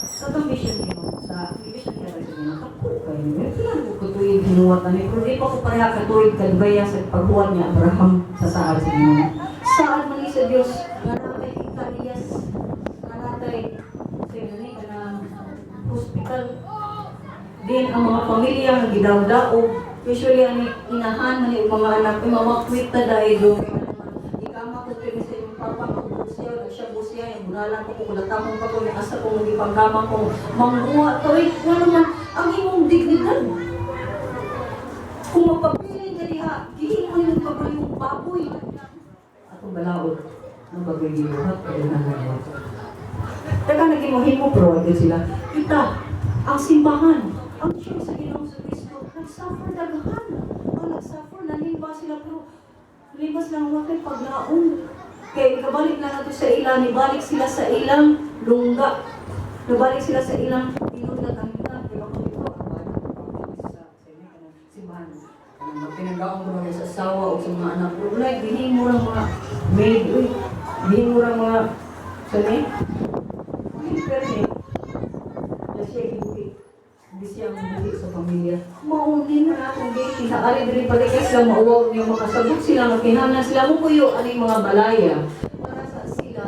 Sa itong vision nyo, sa vision niya sa inyo, kako kayo niyo. Pila ko katuig hinuwat ani, pero di pa ko pareha katuig kadugaya sa paghuwat niya Abraham sa saad sa Ginoo. Saad man ni sa Dios nga natay hektaryas, nga natay sa ni kanang hospital din ang mga pamilya nga gidawdaog. Usually ani inahan man ni og mga anak kay mamakwit ta dahil do ikama ko kay sa imong papa ko siya nagsyabo siya yung bunalan ko kung latamong pa ko yung asa ko mong ipangkama ko mangguha to eh wala man ang imong dignidad kung magpabilin ka diha gihimo yung pabaliyong baboy atong balaod ang bagoy gibuhat kay na. Taga naging mo pro sila. Kita, ang simbahan, ang church sa Ginoong sa Kristo, nag-suffer daghan. Ang nag-suffer, nalimba sila pero limbas lang wa kay paglaon. Kay kabalik lang nato sa ila, nibalik sila sa ilang lungga. Nabalik sila sa ilang tinudlat ang ita. Di ba kung ito, ang sa inyo, kanang simbahan. Kanang magpinanggaon ko na sa asawa o sa mga anak ko. Like, gihimo lang mga maid, uy. Gihimo lang mga, sa ni? Uy, pero ni, na siya gibuhi. Hindi siya mabuhi sa pamilya. Mauni na akong gate. Kinaari diri palikas lang mauwaw niyo makasabot sila nga kinahanglan sila mo puyo ani mga balaya. Para sa sila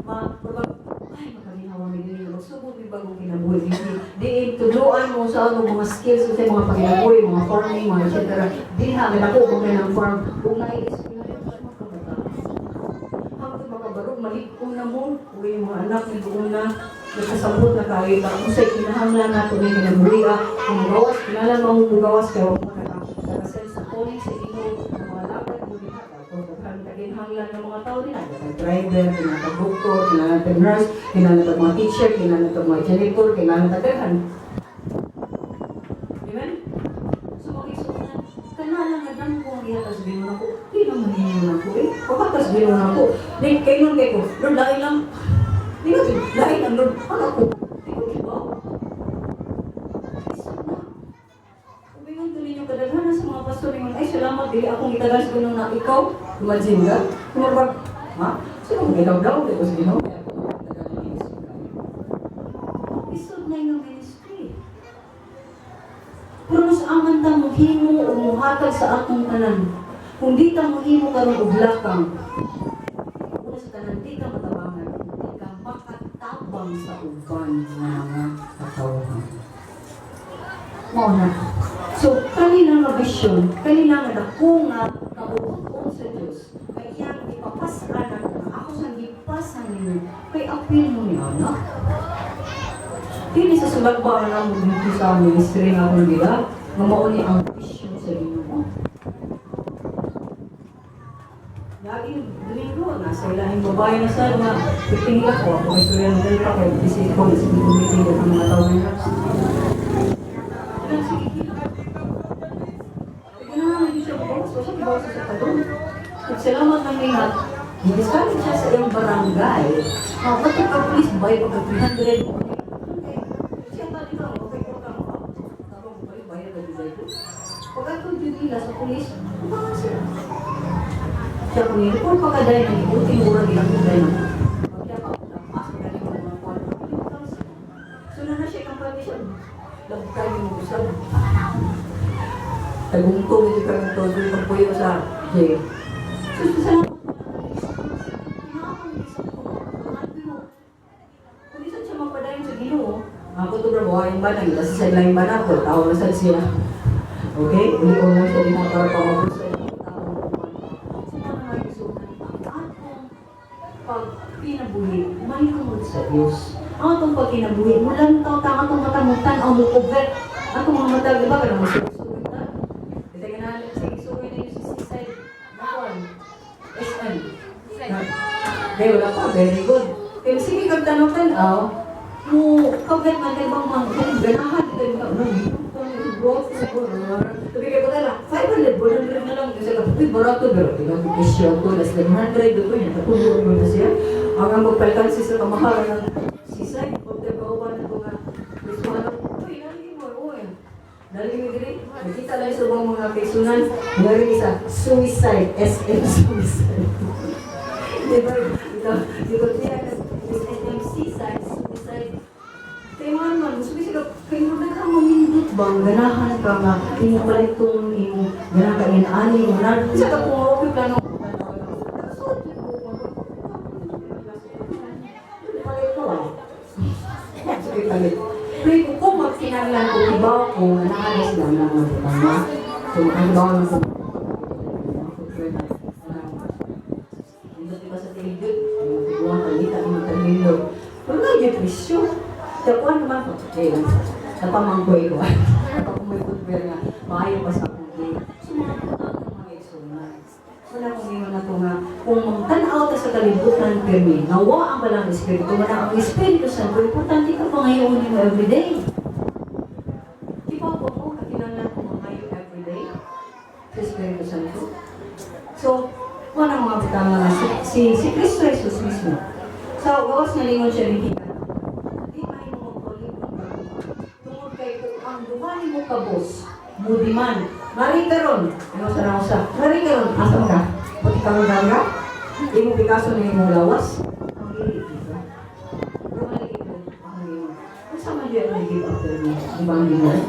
ma murag, ay makaginhawa mi diri magsugod mi bagong kinabuhi di di tudloan mo sa ano mga skills sa mga pagkinabuhi, mga farming, mga etc. Dinha nga dako ko ng farm ug naay eskwela yung mga kabataan. Hangtod makabarog, malig-on na mo, uy, yung mga anak, ligoon na, nakasabot na kayo, ta, kung sa'y kinahanglan nato ni kinabuhi, kung gawas, kinahanglan mo mugawas, kaya wag mo nakasend sa calling sa Ginoo, ang mga lakad mo diha, kung daghan kaginhanglan ng mga tao din, kinahanglan driver, kinahanglan doktor, kinahanglan nurse, kinahanglan mga teacher, kinahanglan mga janitor, kinahanglan daghan. Amen? So, makisunan, kana lang nga damo ang ihatag sa Ginoo nako. Di naman ninyo nako eh. Pagkatas Ginoo nako. Di kay nun kay ko, Lord, lain lang. Di ba, lain lang, Lord. Ano ko? Di ko ba? Isod na. Ubingon to ninyo kadaghanan sa mga pastor ningon, "Ay salamat dili akong itagal sa Ginoo na ikaw." Imagine ka? Kumurag, ha? Sino mo gidaw-daw di ko sa Ginoo? Kaya ako tagal ng isod kayo. Isod na yung ministry. Pero mas aman ta mohimo o muhatag sa atong tanan. Kung di ta mohimo karon og lakang, una sa tanan, di ka matabangan, di ka makatabang sa uban nga mga katawhan. Mao na. So, kanila nga vision, kanila nga dako nga kabuoton sa Diyos, kay iyang ipapasanan nga ako sa gipasa ninyo, kay apil mo niya, no? Dili sa sulat ba na mo dito sa ministry nga akong nila, nga mao ni ang vision sa Ginoo. Lagi Domingo, nasa ilahing babae na sa mga titingin ako, ako may istorya ng dahil pa kay busy ko, busy ko meeting ko ng mga tao na. Ano, sige, kilo. Ganahan hindi siya bukas, so siya bukas sa kadong. Salamat na nga, Nag-discover siya sa iyang barangay. Ah, ba't ka police bayad pagka 300? Siya nga dito, okay ko ka mo. Tapos mo kayo, bayad na bayad ko. Pagka ito nila sa police, umangan sila. Siya kung i-report pa ka dahil, nag-iuti mo rin ilang dahil. Pagka pa, asa ka rin mga kuwan. So na siya kampanya siya, lagkay mo usab. Tagungtong ito kang todo yung puyo sa jail. So, salamat. Kung isa siya magpadayon sa Ginoo, ako to bro, buhayin ba nang ila sa sideline ba na ako, tao na sad siya. Okay? Uli ko lang siya din para pamabot sa iyong tao. So, mga mga isunan, ang atong pagkinabuhi, may tungod sa Diyos. Ang atong pagkinabuhi, mulantaw ta ang atong mata mo tan-aw mo kubet. Ang atong mga mata, di ba, kanang masugot ta? Kasi ganahan, sige, sugoy na yung sa seaside. Nakuan. SM. Okay, wala pa. Very good. Kaya sige, kag tanaw-tanaw, mo kabet man kay bang mang ganahan dito yung ano growth siguro. Sabi kay Butala, 500, 100 na lang. Kasi ka, uy, barato, pero tingnan ko presyo ko, less than 100, doon yan, natulog mo na siya. Ang magpalkansi sa kamahalan ng seaside, pag nagkauban na ito nga, Kristuhan, uy, naligi mo, uy. Naligi mo diri, nakita lang sa mga kaysunan, naligi sa suicide, SM suicide. Di ba? Ito, di ba siya, SM seaside, suicide. Kaya man man, gusto sila, kay mo ka mamindot bang, ganahan ka nga, imo palitong, imo, ganahan ka inaani mo na, sa ka kung okay plano, palit ko ah. Sige, palit. Pero kung magkinahanglan ko, ibaw ko, nga naalis lang na mga butang na. So, ang ibaw lang ko, Nindot ba sa tilidot? Yung tiguan, palita, mga talindot. Wala yung presyo. Tapuan naman ko, okay lang. Napamangkoy ko. Napamangkoy ko nga, maayo pa sa akong day. So, mga butang ng mga igsunan. Wala kong ingon na ito nga, kung magtanaw ta sa kalibutan pirmi, nawa ang balang Espiritu, wala ang Espiritu Santo, importante ka pangayoon nimo everyday. Di ba po ako, kakilala ko mangayo everyday sa Espiritu Santo? So, wala mga butang nga si Kristo Jesus mismo. Sa gawas nga lingon siya rin, di mahimo magpalibot tungod kay kung ang duha nimo ka boss, mudiman. Mari karon, ano sa na sa? Mari karon, asa man ka? Pati ka mo ka? Imo pikaso na imong lawas. Ang dili dito. Pero malagi ko, ang imo. Unsa man diyan ang give up mo? Di ba ang Ginoo?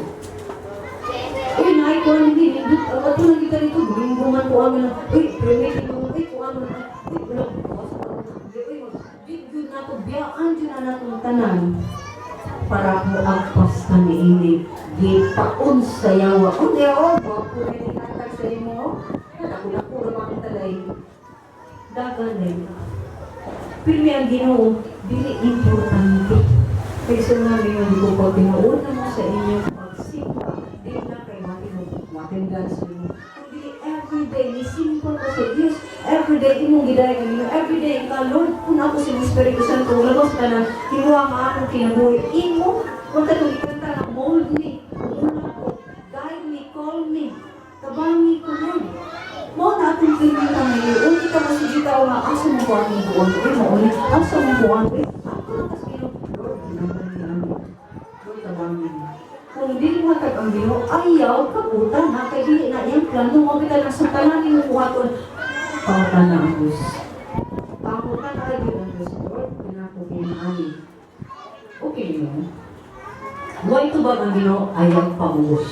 Uy, naay ko hindi, nindot, ang ato lang kita dito, Domingo man ko ano na, uy, permit mo, uy, kung ano na, uy, wala, uy, di gyud na to, biyaan jud na natong tanan para mo agpas ka niini gipaon sa yawa. Unya o, ko na hatag sa imo. Dako-dako ra man ang talay. Dagan din. Pirmi ang Ginoo, dili importante. Kay sa nga ngayon ko pag tinuod na mo sa inyong pagsimba, di na kay attendance nimo. Kundi everyday ni simba ka sa Dios. Everyday imong giday kanino. Everyday ka, Lord, kung ako sa Espiritu Santo, labas ka na himuha nga akong kinabuhi. Imo, kung katong ikanta nga, mold me, muna ko, guide me, call me, tabangi ko, Lord. Mao na atong feeling ka ngayon. Unti ka masigi ka nga, asa mo ko ang buon? Uy, mao ni, asa mo ko ang, uy, ako na kas Ginoo. Lord, ginamay ni ami. Lord, tabangi me. Kung dili mo hatag ang Ginoo, ayaw kabutan ha, kay dili na iyang plano mo kita nang sa tanan nimo buhaton. Pangutan na ang Diyos. Pangutan na kayo ang Diyos. Lord, pinako kinaani. Okay niyo. Why tubag ang Ginoo, ayaw pamubos.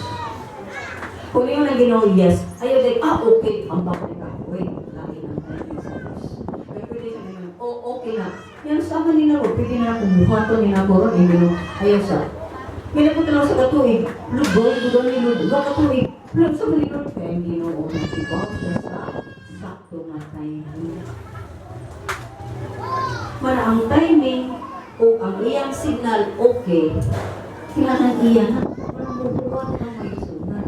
Kung yun ang Ginoo, yes. Ayaw day, ah, okay, ang bakit ka. Wait, lagi ang tayo sa Diyos. Kaya pwede siya ganyan, oh, okay na. Yan sa aman ni na, pwede na akong buhaton ni na ako ron, eh, Ginoo. Ayaw sa. May nagpunta lang sa katuig. Lugol, lugol ni Lord. Duha ka tuig. Lord, sa mali, Lord. Kaya ang Ginoo nagsibaw siya sa sakto nga timing. Mana ang timing o ang iyang signal okay, kailangan iya na. Walang bubuhat ang may sunan.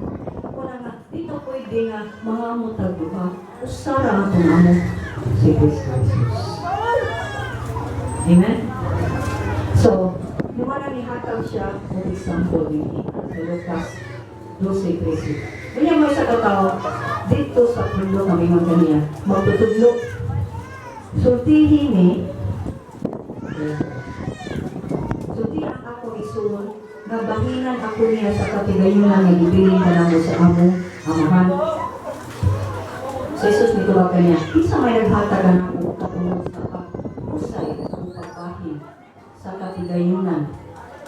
Wala nga, dito pwede nga mga amotag duha. Usara ang atong amo si Kristo Jesus. Amen? So, yung ni hatag siya og example dinhi sa Lucas 12:13. Kanya may sa katao, dito sa pulo kami man kaniya, magtutudlo. Sultihi ni, sulti ang ako isuon, nga bahinan ako niya sa katigayunan nga gibilin kanamo sa amo, Amahan. Si Jesus nitubag kaniya, kinsa may naghatag kanako katungod sa pag-usay o pagbahin sa katigayunan,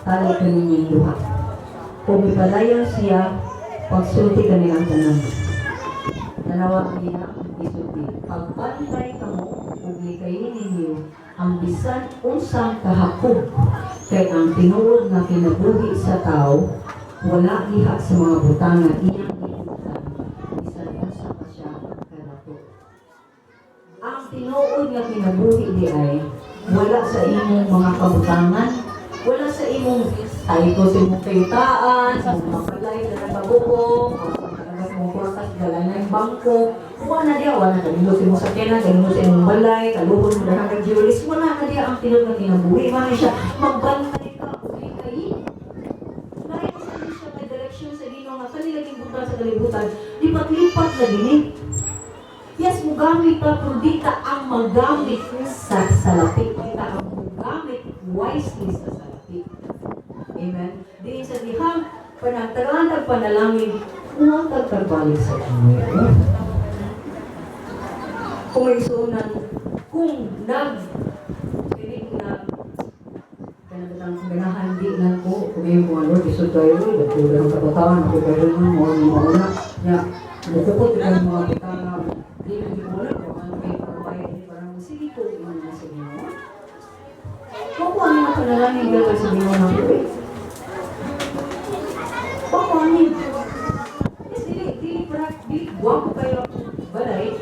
tali kaninyong duha. Kung mipadayon siya, pagsulti kanilang tanan. Tanawa ang iyang isulti. Pagbantay kamo, ug likayin ninyo ang bisan unsang kahakog kay ang tinuod nga kinabuhi sa tao wala diha sa mga butang nga iyang gibutang, bisan unsa pa siya kadato. Ang tinuod nga kinabuhi di ay wala sa imong mga kabutangan, wala sa imong tayo sa imong kayutaan, sa imong mga balay na nagbabuong, o sa mga mong kwarta sa dala na yung bangko, wala na diya, wala na kanilo sa imong sakyanan, kanilo sa imong balay, kaluhon mo na hanggang jewelries, wala na diya ang tinuod nga kinabuhi. Wala siya, magbantay ka, ug kay. Dahil sa siya may direksyon sa Ginoo nga kani laging butang sa kalibutan, lipat-lipat na dini. Yes, mugamit ta, pero di ta ang magamit sa salapi. Di ta ang mugamit wisely sa salapi. Amen? Di sa dihang panagtagaan tag panalangin, huwag tag tagbalik sa Ginoo. Kung may isunan, kung nag, dili na, kanang ganahan di na ko, kung yung mga Lord, isod tayo, dagkulang ang kabataan, ako kayo nga, mga mga una, ya, mukupot ka ng mga butanga, di na di ko wala, kung ano kayo pagbayad, di parang, sige ko, yun na sa Ginoo. Kung ano na panalangin gawin sa Ginoo na ko eh. Kung ano. Yes, dili, dili, para, dili, guwapo kayo balay,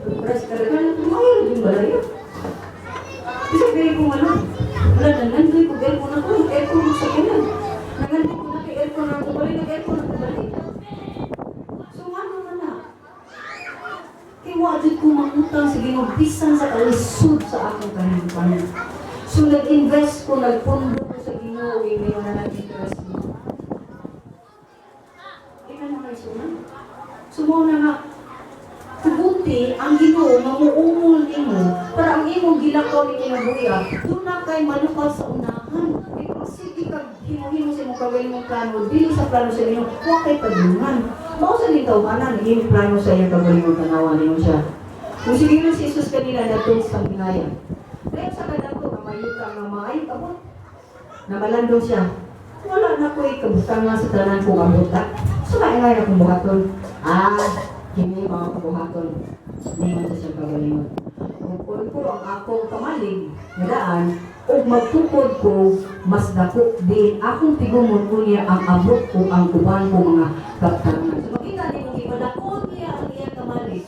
para sa kadaghanan, tumayo yung balay. Bisag dili ko ano, wala na, nandoy ko, aircon ako, aircon ko sa kanan. Nangandoy ko na kay aircon na ako, balay, nag-aircon ako, balay. So ano na na? Kay wa jud ko mangutang sa Ginoo bisan sa kalisod sa akong kahimtang. So nag-invest ko, nagpundo ko sa Ginoo, ngayon na nag-interest mo. Ikaw na kayo suman. So mao na nga, tuguti ang Ginoo nga muungol nimo para ang imong gilakaw ni kinabuhi doon na kay malukaw sa unahan. Kay kung sige kag himo-himo sa imong kaugalingong plano, dili sa plano sa Ginoo, wa kay padungan. Mao sa ni tawhanan iyang plano sa iyang kaugalingong tanawa ninyo siya. Kung sige na si Jesus kanila natong sa hinaya. Dayon sa kadato nga mayuta nga maayo abot. Namalandong siya. Wala na ko'y kabutang nga sa tanan kong abuta. So maingay na kong buhaton. Ah, kini mga kabuhaton. Ningon sa siyang kagalingon. Kung ko ang akong kamalig nga daan, ug magtukod ko mas dako din akong tigumon unya ang abot ko ang uban ko mga kaptangan. So makita nimo iba dako niya ang iyang kamalig.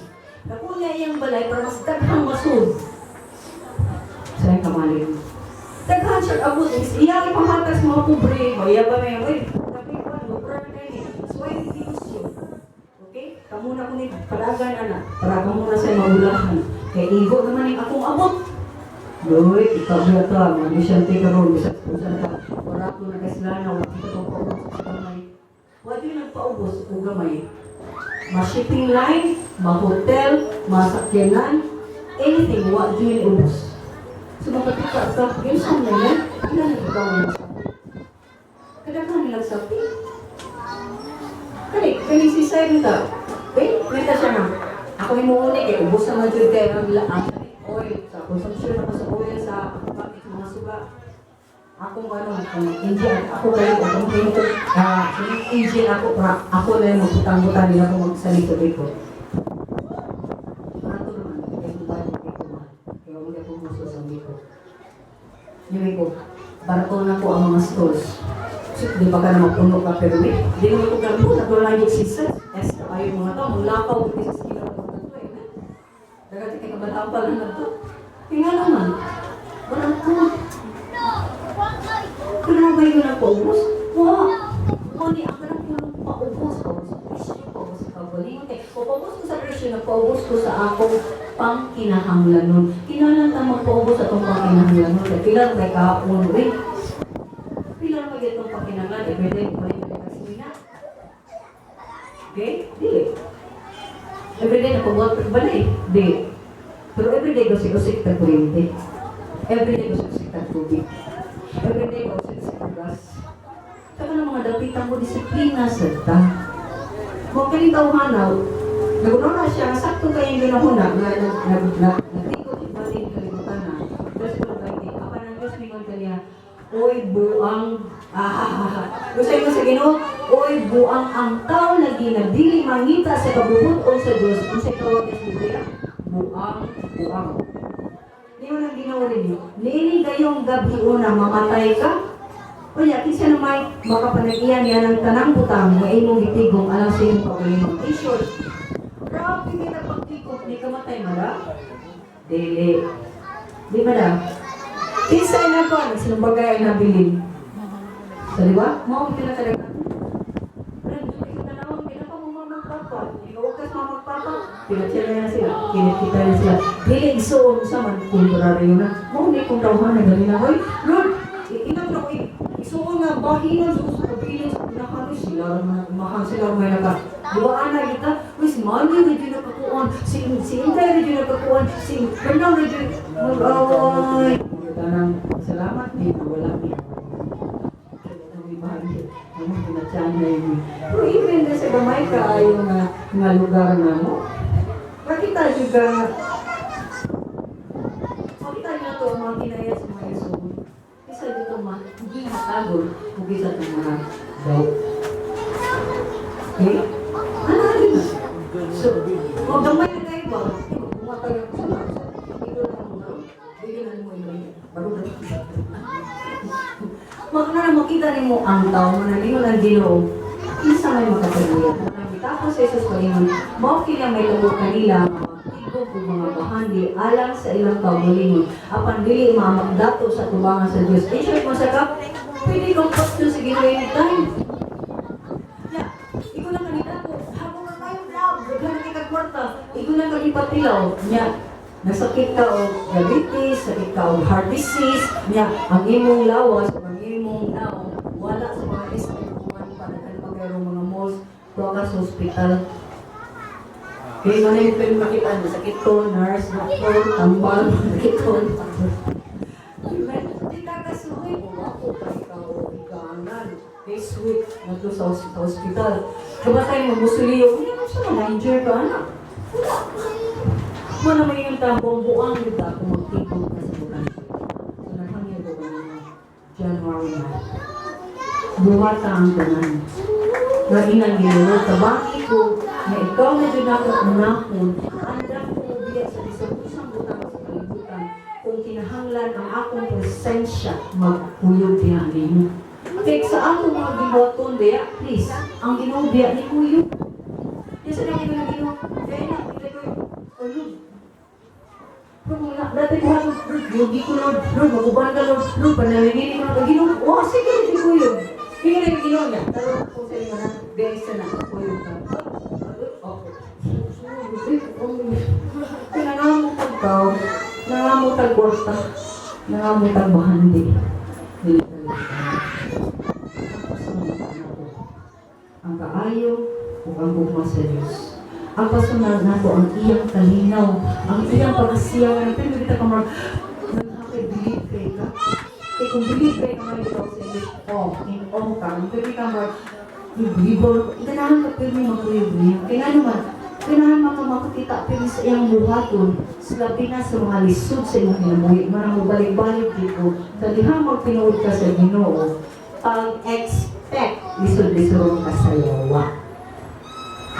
Dako niya iyang balay para mas daghang masud sa iyang kamalig. Daghan siya abot is iya ipanghatag sa mga pobre. Maya ba may oy, dapit pa mo na kay ni. So ay negosyo. Okay? Kamo na ko ni padagan ana para kamo na sa magulahan. Kay igo naman yung akong abot. Doy, ikaw na ta, mga negosyante ka ron, bisag kung saan ka. Wala ko nagaslana, wala ko itong paubos sa gamay. Wala yung nagpaubos o gamay. Ma-shipping line, ma-hotel, ma-sakyanan, anything, wa yun ubos. So makapita ka, yun sa mga yan, ilan na ikaw yung sapi? Kadaghan nilang sapi. Kani, kani si Simon ta. Eh, meta siya na. Ako yung muuni, kay ubos na man jud kay ang oil, sa consumption ako sa oil, sa gamit sa mga suga. Akong ano, kung engine, ako kayo, kung ko, engine ako, para ako na yung magbutang-butang, nila ako magsalig sa biko. Ato naman, kaya kung bago ko mahal. Kaya wala akong muso sa biko. Yung ko, barato na ko ang mga stores. Di ba ka na mapuno ka pero eh? Di naman ko ganito, nagwala yung season. Yes, ayo mga tao, manglakaw ko sa sila ng ganito eh. Dagat kay kabalabal na to. Kaya naman, wala ko. Kaya ba yun ang paubos? Wa! Mani, ang kanang pulong paubos, paubos sa presyo, paubos sa kaugalingon. Kay, o paubos ko sa presyo, nagpaubos ko sa akong pangkinahanglanon. Kinahanglan ta magpaubos sa atong pangkinahanglanon. Kay pila na may kaon, uy. Pila na may itong pangkinahanglan, everyday, balik na gasolina. Okay? Dili. Everyday na pabuhat balay. Di. Pero everyday gusik-usik tag kuryente. Everyday gusik-usik tag tubig. Everyday gusik-usik tag gas. Saka ng mga dapitan mo, disiplina sa ta. Kung kaning tawhanaw, nagunaw na siya, sakto kayong ginahuna, nga nag nag nag nagtikot ibalin kalibutan na. Verse 4:20, apan ang Diyos mingon kaniya, "Oy buang," ah, gusto mo sa Ginoo, "Oy buang, ang tao lagi na dili mangita sa kabubuton sa Dios," unsay tawag sa Biblia? Buang, buang. Di mo nang Ginoo ninyo. "Niini gayong gabi una mamatay ka. Unya, kinsa na may makapanagiyan niya ng tanang butang nga imong gitigom alang sa imong kaugalingon?" In short, grabe kita pagtigom, di ka matay mala? Dili. Di ba na? Kinsa na ko, nagsinumbagay ang nabilin. Sa di ba? Mao ang pinakadagan. Pero tanawang pinaka mo mamagpapa. Ikaw mamagpapa. Pinatsira na sila. Kinakita na sila. Dili igsuon sa man kontraryo na. Mao ni kung tawhan na gali na. "Hoy, Lord, inang na ko igsuon nga bahinon sa sa kabilin sa pinakano sila mahan sila may naka. Di ba ana kita? Uy, si Manny medyo nakakuan, si Inday medyo nakakuan, si Bernal medyo mag-away." Tanang salamat ni wala ni. Ano pinatsanay ni. Pero even na sa gamay kaayo nga lugar na mo, makita juga makita niyo to ang mga kinaya sa mga igsoon. Isa dito ma, gihatagol ug isa itong mga daw. Okay? Ano na? So, kung gamay na kayo ba, pumatay ako sa mga ito na mo, dili na mo yung bago. Maka na makita nimo ang tao mo na lingon ang Ginoo, kinsa may makataguyod? Tapos si Jesus palingon, mao kini ang mahitabo kanila nga magtigom og mga bahandi alang sa ilang kaugalingon, apan dili mamakdato sa tubangan sa Dios. In short mo sa ka, pwede kang pastor sa Ginoo anytime. Ya, ikaw lang kanila ko, habang ka kayo, love, daghan kay kag kwarta, ikaw lang kalipatilaw, nya, nasakit ka og diabetes, sakit ka og heart disease, nya, ang imong lawas, ug ang imong naong, wala sa mga SM kung pa, daghan pa kayo mga malls, tuwa ka sa ospital. Kaya mo na yung pwede makita, sakit ko, nurse, doctor, tambal, sakit ko. Di ka kasuhoy, kung ako pa ikaw, ikanan, kay sweet, ngadto sa ospital. Kabatay mo, musuliyo, hindi mo siya na-injure ka, anak. Wala. Mo naman yung tambong buang, di ba, kung magtigong ka sa bukan. So, naghangyo ko kanina, January na. Buhata ang tanan. Mainang Ginoo, tabangi ko nga ikaw na jud ako unahon, andam ko mobiya sa bisag usang butang sa kalibutan kung kinahanglan ang akong presensya magkuyog diha nimo. Kay sa atong mga gibuhaton diya, please, ang Ginoo biya ni kuyog. Di sa nang na Ginoo, kaya na, kita ko, oh Lord, Lord, wala, dati ko Lord, Lord, yugi ko Lord, Lord, maguban ka Lord, Lord, panalanginin ko na, Ginoo, oh, sige, di kuyog. Hindi na yung Ginoo niya. Pero kung sa inyo na, biya na, kuyog ka. Oh, Pinangamot tag tao, nangamot tag kwarta, nangamot tag bahandi. Dili talaga. Ang kaayo ug ang gugma sa Dios. Ang pasunod nato ang iyang kalinaw, ang iyang pagkasiyangan. Pero kita ka mag naghakay believe kay ka. Kay kung believe kay ka man ikaw sa English, oh, in awe ka. Pwede ka mag believer, ganahan ka pirmi magkuyog niya. Kaya nga naman, ganahan man ka makakita pirmi sa iyang buhaton, sa labi na sa mga lisod sa imong kinabuhi, manang balik-balik dito, sa diha magtinuod ka sa Ginoo, pag-expect, lisod-lisod ka sa yawa.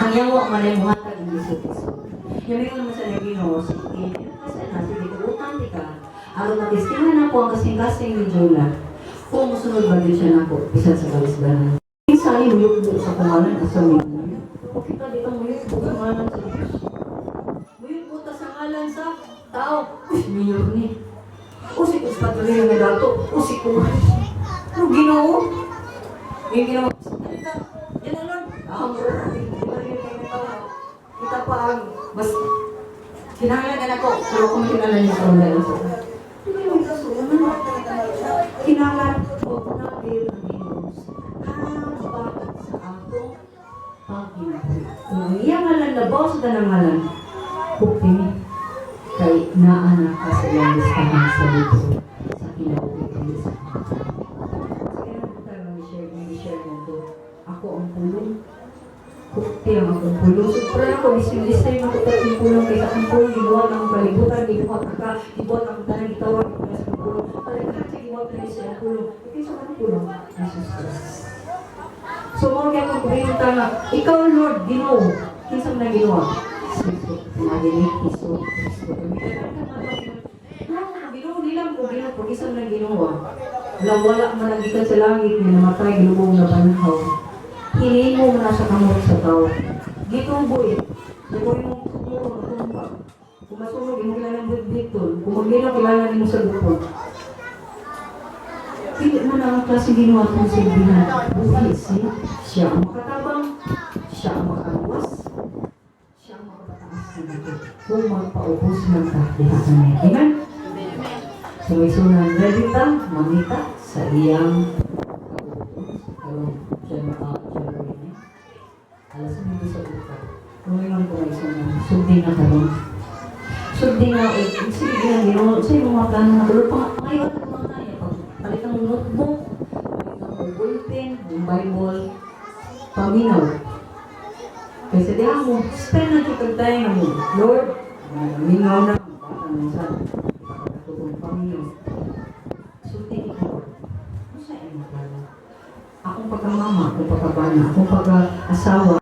Ang yawa man ay muhatag ng lisod-lisod. Yung naman sa Ginoo, sige, kasi na, sige, tugutan di ka. Aron natistingan na po ang kasing-kasing ni Jonah. Kung musunod ba din siya nako, bisan sa kalisdanan. Kinsa ni muyukbo sa pangalan asa mi? Okay ka dito muyukbo sa ngalan sa Diyos. Muyukbo ta sa ngalan sa tao. Uy, mayor ni. O si Kuspatulino nga dato. O si Kumas. Ano Ginoo? Yung Ginoo. Yan na, Lord. Ah, kita pa ang mas kinahanglan ka na ko. Pero kung kinahanglan niya sa wala lang sa kinahanglan og natin ang Ginoo. Ah, bakit sa atong pangkinabuhi? Kung ang iyang ngalan labaw sa tanang ngalan, hukti ni kay naa na ka sa iyang listahan sa libro sa kinabuhi dili sa kamatayon. Sige na po tayo mag-share, mag-share mo to. Ako ang pulong. Hukti ang akong pulong. So, pero ako, listen ako tayo ang pulong. Kaysa akong pulong, gibuhat ang kalibutan, gibuhat ka, gibuhat ang tanan, gitawag ko sa akong pulong. Talagang sa gibuhat na siya ang pulong. Kaysa akong pulong, Jesus Christ. So, mo kaya kung kumain nga, ikaw, Lord, Ginoo, kinsa man ang Ginoo? Sinabi ni Iso Kristo. Ginoo nilang ko Ginoo, kung kinsa man ang Ginoo. Wala wala man ang gikan sa langit, nga namatay, gilubong na banhaw. Hinimo mo na sa kamot sa tao. Gituboy. Gituboy mo sumuro na tumba. Kung masunog, imo kilala ng dito. Kung maglinaw, kilala nimo sa lupon. Dili mo na ang klase ginawa kong silbihan. Buhi si siya ang makatabang, siya ang makaluwas, siya ang makapataas na dito. Kung magpaubos man ta, diha ka niya. Amen? So may sunan, ready ta, mangita sa iyang kaubuton. Karong January ni. Alas 9 sa buka. Kung ingon ko may sunan, sugdi na karon. Sugdi na, eh, sige na, Ginoo, sa imong mga plano na tulog, pangayon na mga kaya. Palit ang notebook, palit ang ballpen, ang Bible, paminaw. Kasi diha mo, spend na kita tayo mo. Lord, minaw na, bata na sa, pagkatugong paminaw. Sulti ni Lord. Ano sa imong plano? Akong pagkamama, akong pagkabana, akong pagka-asawa,